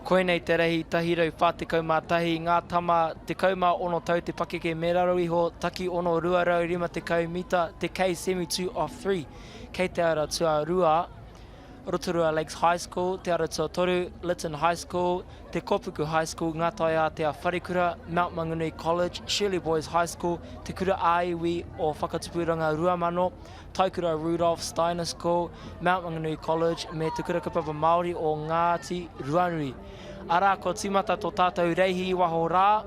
Koinei te rahi 141, ngā tama 16 tau te pakeke me raro iho, taki 6 250 mita, te K semi 2 off 3. Kei te ara tuarua, Rotorua Lakes High School, te ara tuatoru, Lytton High School, Te Kōpuku High School, Ngā Taiātea Wharekura, Mount Maunganui College, Shirley Boys High School, Te Kura ā-Iwi o Whakatupuranga 2000, Taikura Rudolph Steiner School, Mount Maunganui College me Te Kura Kaupapa Māori o Ngāti Ruanui. Arā, kua tīmata tō tātou reihi i waho rā,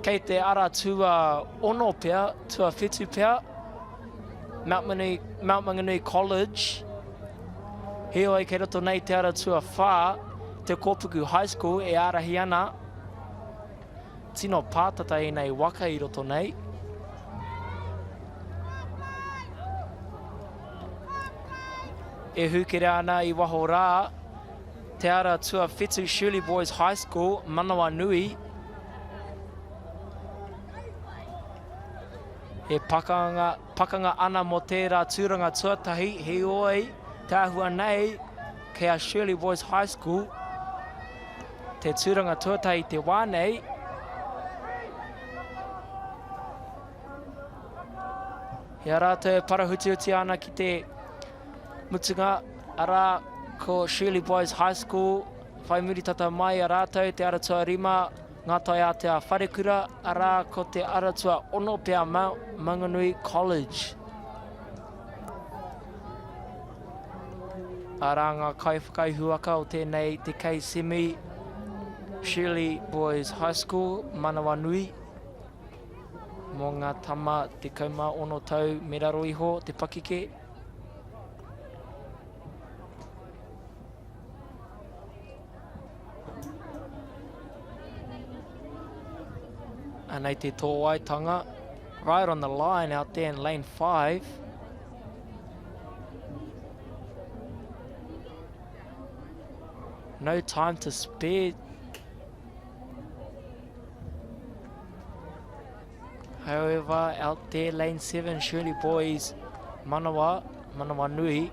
kei te ara tuaono pea, tuawhitu pea, Mount Maunganui, Mount Maunganui College, heoi kei roto nei te ara tuawhā, Te Kōpuku High School e ārahi ana, tino pātata ēnei waka i roto nei. E hūkere ana i waho rā, te ara tuawhitu Shirley Boys High School, Manawanui. E pakanga, pakanga ana mō tērā tūranga tuatahi, heoi, te āhua nei, kei a Shirley Boys High School, te tūranga tuatahi te wā nei. I a rātou e parahutihuti ana ki te mutunga, arā, ko Shirley Boys High School, whai muri tata mai a rātou, te ara tuarima, Ngā Taiātea Wharekura, arā, ko te ara tuaono pea Mount Maunganui College. Arā ngā kaiwhakaihuwaka o tēnei te K-Semi, Shirley Boys High School, Manawanui, mō ngā tama 16 tau me raro iho te pakeke. Anei te tōwaitanga. Right on the line out there in lane 5. No time to spare. However, out there, lane 7, Shirley Boys, Manawa, Manawanui.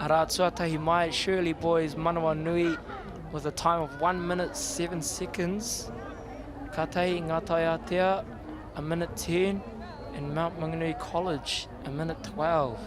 Arā tuatahi mai, Shirley Boys Manawanui with a time of 1 minute 7 seconds. Kātahi Ngā Taiātea, a minute 10, and Mount Maunganui College, a minute 12.